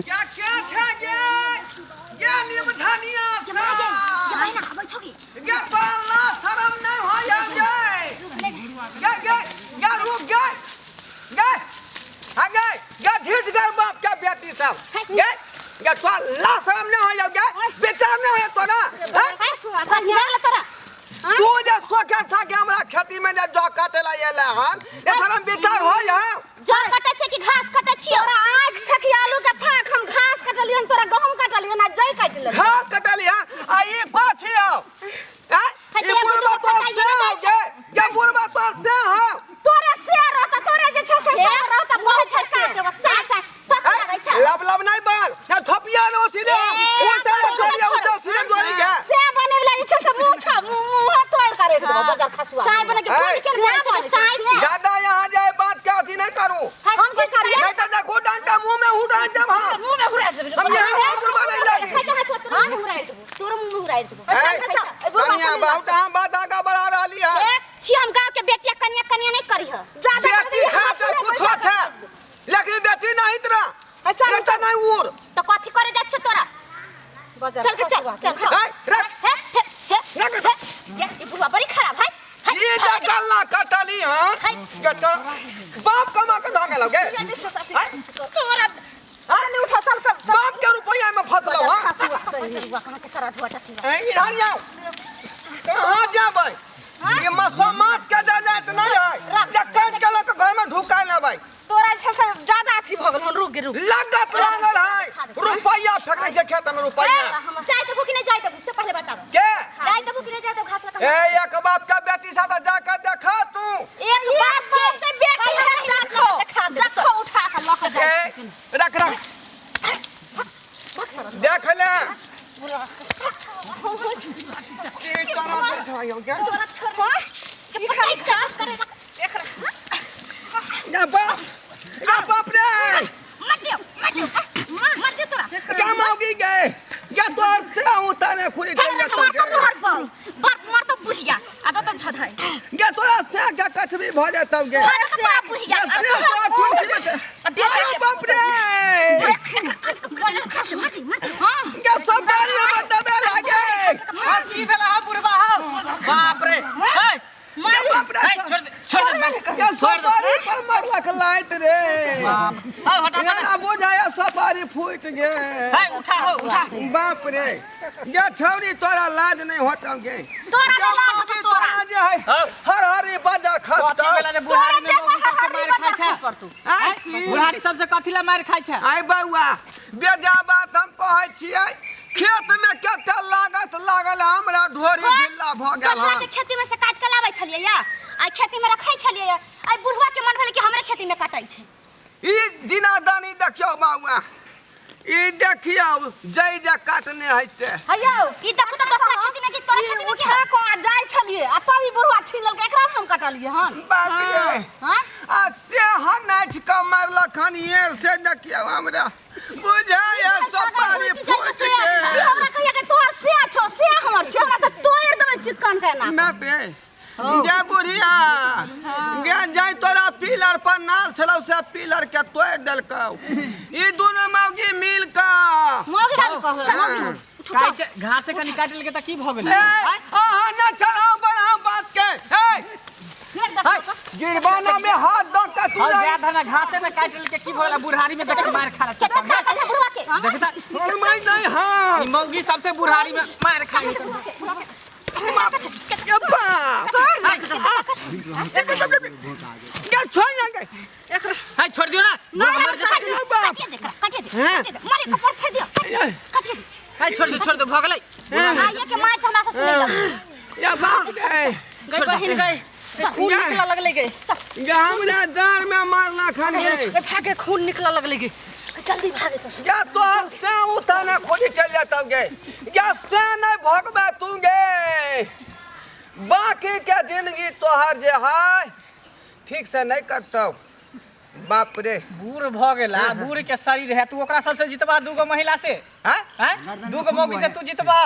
क्या क्या छे गे गे निमझनिया सा गे तोरा लाज शरम नहीं होय है गे गे गे गे रुक गे गे हाँ गे गे ढीठ गर बाप के बेटी सब गे गे तोरा लाज शरम नहीं होय है गे बेचार नहीं होय तोरा हैं? तू जे सोखे साके हमरा खेती में जे जौ काटे ला एले हन ए शरम विचार होय है जौ कटै छै कि घास कटै छियै तोरा आँख छै कि आलू के फाँक हम घास कटलियन तोरा गहूम कटलियन आ जई काटि लेलियन घास कटलियन आ ई कथी हौ हैं? है ई ते बुढ़बा बुढ़बा तोर से कटाइए हौ जाइ छै। गे गे बुढ़बा तोर से हौ तोरा से रहता तोरा जे छै से सब रहता बहुत छै से के सा सा सख हैं? लागै छै लब लब नहीं बाल ना थपिया नो सीधे ए, उल्टा रे छोड़िया उल्टा सीधे डोरी के से बने वाला जे छै से मुंह छ मुंह मुंह तोड़ के राखि देबो बजार खसुआ साय बने के है। बोल के बोलै छै साय छै ज्यादा यहाँ जाए बात के अथी नहीं करूं हम की करिए नहीं तो देखो डांटा मुंह में हूँ डांट जब हम मुंह में घुरा देबो हम यहाँ बुढ़बा नहीं लागी खाइ छै तोर मुंह में घुराइ देबो तोर मुंह में घुराइ देबो है? अच्छा, अच्छा, बुढ़बा कनिया सुनी बहुत हम बात आगा बढ़ा रही है ए छी हम गांव के बेटिया कनिया कनिया नहीं करी ह ज्यादा बेटी छा तो कुछो छा लेकिन बेटी नहीं तोरा अच्छा, बेटा नहीं उड़ तो कथी करे जाइ छै तोरा बजार चल के चल चल चल है, रख। हे हे हे रख, रख। ये ई बुढ़वा बड़ी खराब है है ये जा गल्ला कटली हां है। गटा बाप कमा के धागे लगे तोरा चल उठा चल चल चल बाप के रुपया में फसलो हां खसुआ बुढ़वा कहाँ के सारा धुआ टटिया ए, इधर जाओ कहाँ जाबै ये मसोमात के जा जात नहीं है जे काट के लोग घर में ढुका लेबै तोरा जे छै से ज्यादा अथी भऽ गेल हन रुक गे रुक लागत लागल है रुपया फेंकने छै खेत में रुपया जाय देबो कि नहीं जाय देबो से पहले बताबो के जाय देबो कि नहीं जाय देबो घास लगा ए एक बाप का बेटी साथ जाकर देखा तू एक बाप के बेटी भाई है, हमरा देखो, देखा देखो उठा के लऽ के जाय ए रख रख देख ले की करा छै यौ के तोरा छोड़ के पटाई काम करे ना बाप ना बाप रे मर दियो मर दियो मर दियो तोरा क्या मांगी गए क्या तोर से उतारे खुली चल मार जातो तो तोहर पर बात मार तो बुढ़िया आ जा तो धधाई गे तोरा से क्या कछबी भ जातो गे तोहर से तोरा बुढ़िया गे से तोरा खुशी में अरे बाप रे गे सब गाड़ी में दबे लागे हाँ, की भेला हौ बुढ़बा हौ बाप रे हे गे बाप रे हे, छोड़ दे छोड़ दे बाप। गे सपारी पर मरलक लाइत रे बाप हौ हटा हटा ना बुझाया सपारी फूट गे हे उठा हौ उठा बाप रे गे छौरी तोरा लाज नहीं होता गे तोरा गे नहीं लाज मौगी होतौ, तोरा। तोरा जे है हौ। हर हरी बाजार कथी खसतौ भेला जे बुढ़ारी में मौगी सबसे मार खाइ छै आँय? बुढ़ारी सबसे कथी ला मार खाइ छै आइ बौआ बेजा बात हम कहै छियै खेत में कते लागत लागल हमरा ढोरी ढिल्ला भऽ गेल दोसरा हन के खेती में से काट के लाबै छलियै या आ खेती में रखै छलियै या आ बुढ़वा के मन भेलै कि हमरे खेती में काटै छै ई दिनादानी देखियौ बौआ ई देखियौ जै जे काटने है से हैयौ ई देखू तऽ दोसरा खेती में कि तोरा खेती में कि उठा कऽ आ जाइ छलियै आ तब ई बुढ़वा छीन लेलकै एकरा हम कटलियै हन बाप रे हां आ से हन नाचि कऽ मारलक हन येर से देखियौ हमरा बुझाया सपारी फूटि ई गेल हमरा कहिया के तोहर से छौ से हमर छै हमरा तऽ तोड़ि देबै चिकन के ना बाप रे गे बुढ़िया गे जाय तोरा पिलर पर नाल छलौ से पिलर के तोड़ि देलकौ ई दुनू मौगी मिल कऽ मौगी चल कहै चल हाँ। उठू काटि घास से कनि काटि लेलकै तऽ की भऽ गेलै ए अहाँ ने चढ़ाउ बढ़ाउ बात के ए फेर देखो गिरबाना में हाथ दऽ के तू हौ जा धना घासे ने काटि लेलकै की भऽ गेलै बुढ़ारी में देख मार खा केतना खा के बुढ़वा के देख तऽ मैं नहीं हाँ ई मौगी सबसे बुढ़ारी में मार खाइ ये बाप गे छोड़ ना गे है छोड़ दियो ना नहीं मर जेतै। काटिए दे काटिए दे काटिए दे मारे कपर फेर दियो काटिए दे है छोड़ दो छोड़ दो भऽ गेलै आइए के मार से हमरा सब सुनै लग या बाप रे गई बहिन गई खून गई। निकलऽ लगलै गे गे हमरा डाँड़ में मारना खान गे गई भागे खून निकलऽ लगलै गे जल्दी भागे तो या तोहर से उताना खोजी चल जाता गे या से नहीं भगबे तू गे बाकी के जिंदगी तोहर जे है ठीक से नहीं कटतौ बाप रे बूढ़ भऽ गेला बूढ़ के शरीर है तू ओकरा सबसे जितबा दूगो महिला से हैं हैं दूगो मौगी से तू जितबा